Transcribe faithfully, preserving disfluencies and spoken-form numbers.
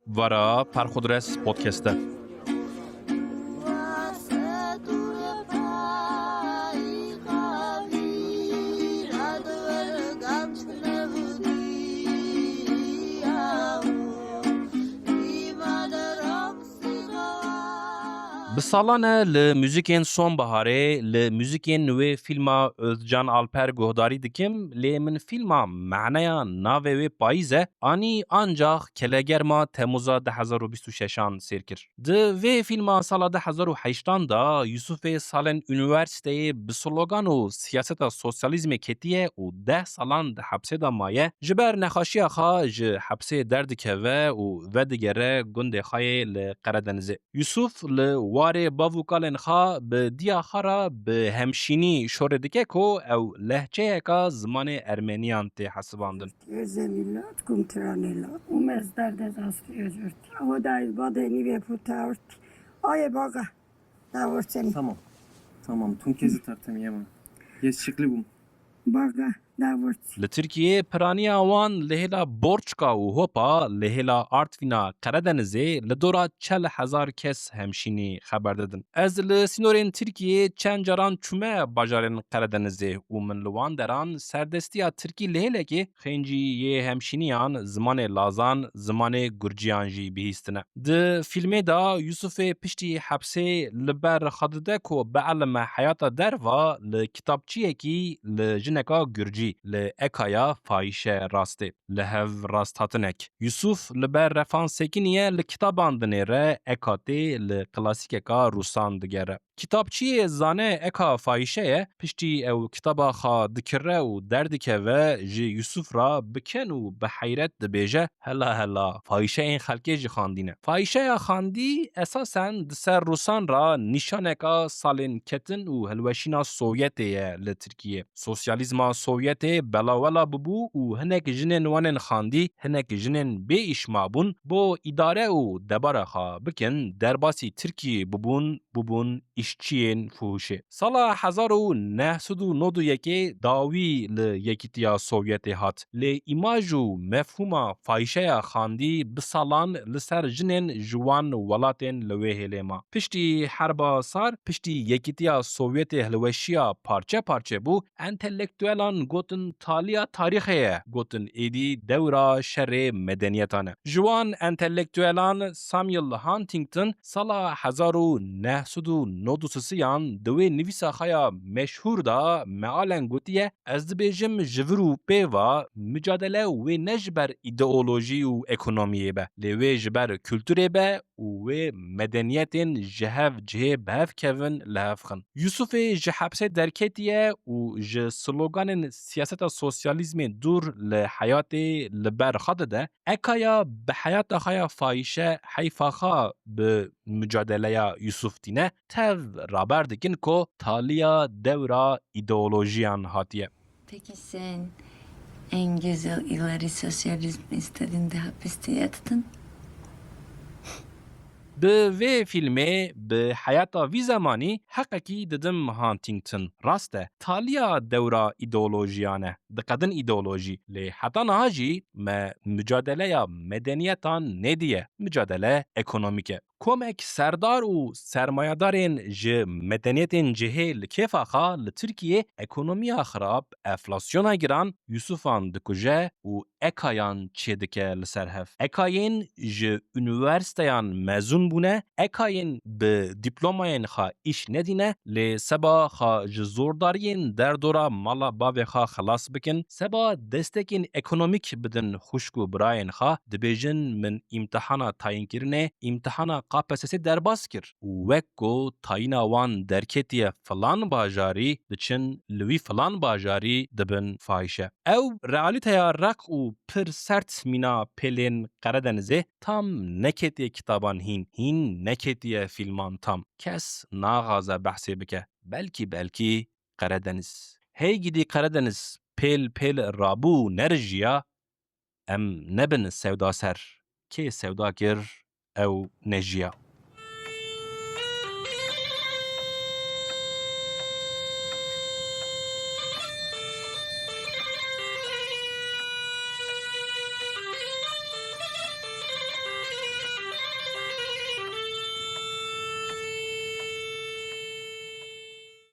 Vara Perxudres Podcast e. Bi salan e li muzîkên Sonbaharê, li muzîkên wê fîlma Özcan Alper guhdarî dikim, lê min fîlma maneya navê wê payîz e, anî ancax kelegerma Temuza du hezar û bîst û şeşan sêr kir. Di vê fîlma sala du hezar û heştan de Yusufê salên unîversîteyê bi slogan û siyaseta sosyalîzmê ketiye û deh salan di hepsê de maye, ji ber nexweşiya xwe ji hepsê derdikeve û vedigere gundê xwe yê li Qeredenizê. Yusuf li warê bav û kalên xwe bi diya xwe re bi hemşînî şorê dike ku ew lehçeyeka zimanê ermeniyan tê hesibandin. Özel ilat, kumtranela. Umez derdez asli özürt. Hodayız badeni ve putavrt. Aye baga. Davorteni. Tamam. Tamam. Tun kezi tartem yema. Yes şıklı bum. Baga. Davort. Li Tirkiyeyê piraniya wan li hêla Borçka û Hopa, li hêla Artvîna Qeredenizê li dora çel hezar kes hemşînî xeber didin. Ez li sînorên Tirkiyeyê çend caran çûme bajarên Qeredenizê û min li wan deran serdestiya Tirkî li hêlekê xêncî yê hemşîniyan, zimanê lazan, zimanê gurciyan jî bihîstine. Di fîlmê de Yusufê piştî hepsê li ber xwe dide ku bielime heyata derva li kitapçiyekî li jineka gurcî, li Ekaya Fayîşe rastê, li hev rasthatinek. Yusuf li ber refan sekiniye li kitaban dinêre, Eka tê li klasîkeka rûsan digere. Kitapçiyê zane Eka Fayîşe ye, piştî ew kitaba xwe dikire û derdikeve, ji Yusuf re bi ken û bi heyret dibêje, Hela hela, fayîşeyên xelkê jî xandî ne. Fayîşeya xandî esasen di ser rûsan re nîşaneka salên ketin û hilweşîna Sovyetê ye li Tirkiyê. Sosyalîzma Sovyetê belawela bibû û hinek jinên wan ên xandî, hinek jinên bê îş mabûn, bo îdare û debara xwe bikin, derbasî Tirkiyê bibûn, bûbûn îşçiyên fuhuşê. Sala hezar û neh sed û nod û yekê dawî li Yekîtiya Sovyetê hat. Lê îmaj û mefhûma fayîşeya xandî bi salan li ser jinên ji wan welatên li wê hêlê ma. Piştî herba sar, piştî Yekîtiya Sovyetê hilweşiya parçe parçe bû, entelektuelan gotin taliya tarîxê ye, gotin êdî dewra şerê medeniyetan e. Ji wan entelektuelan Samuel Huntington sala hezar û neh sed û nod û sisiyan di wê nivîsa xwe ya meşhûr de mealen gotiye, Ez dibêjim ji vir û pê ve micadele wê ne ji ber îdeolojî û ekonomiyê be, lê wê ji ber kulturê be û wê medeniyetên ji hev cihê bi hev kevin li hev xin. Yusufê ji hepsê derketiye û ji sloganên siyaseta sosyalîzmê dûr li heyatê li ber xwe dide. Ekaya bi heyata xwe ya fayîşe heyfa xwe bi micadeleya Yusuf tîne, tev raber dikin ku taliya dewra îdeolojiyan hatiye. Peki sen en güzel yılları sosyalizm istediğinde hapiste yattın? Bi vê fîlmê, bi heyata vî zemanî heqekî didim Huntington. Rast e, taliya dewra îdeolojiyan e, diqedin îdeolojî. Lê heta niha jî me micadeleya medeniyetan nêdiye, micadele ekonomîk e. Komek serdar û sermayedarên ji medeniyetên cihê li kêfa xwe li Tirkiyê ekonomiya xirab, enflasyona giran, Yusufan dikuje û Ekayan çêdike li ser hev. Ekayên ji unîversîteyan mezûn bûne, Ekayên bi dîplomayên xwe îş nedîne, lê seba xwe ji zordariyên derdora mala bavê xwe xilas bikin, seba destekên ekonomîk bidin xwişk û birayên xwe, dibêjin, Min îmtihana tayînkirinê, îmtihana K P S S derbas kir û wek ku tayîna wan derketiye filan bajarî, diçin li wî filan bajarî dibin fahîşe. Ew realîteya req û pir sert mîna pêlên Qeredenizê tam neketiye kitaban hîn, hîn neketiye fîlman tam. Kes naxaze behsê bike. Belkî, belkî Qeredeniz. Hey gidî Qeredeniz, pêl pêl rabû nerijiya, em nebin sewda ser. Kê sewda kir, ew nejiya.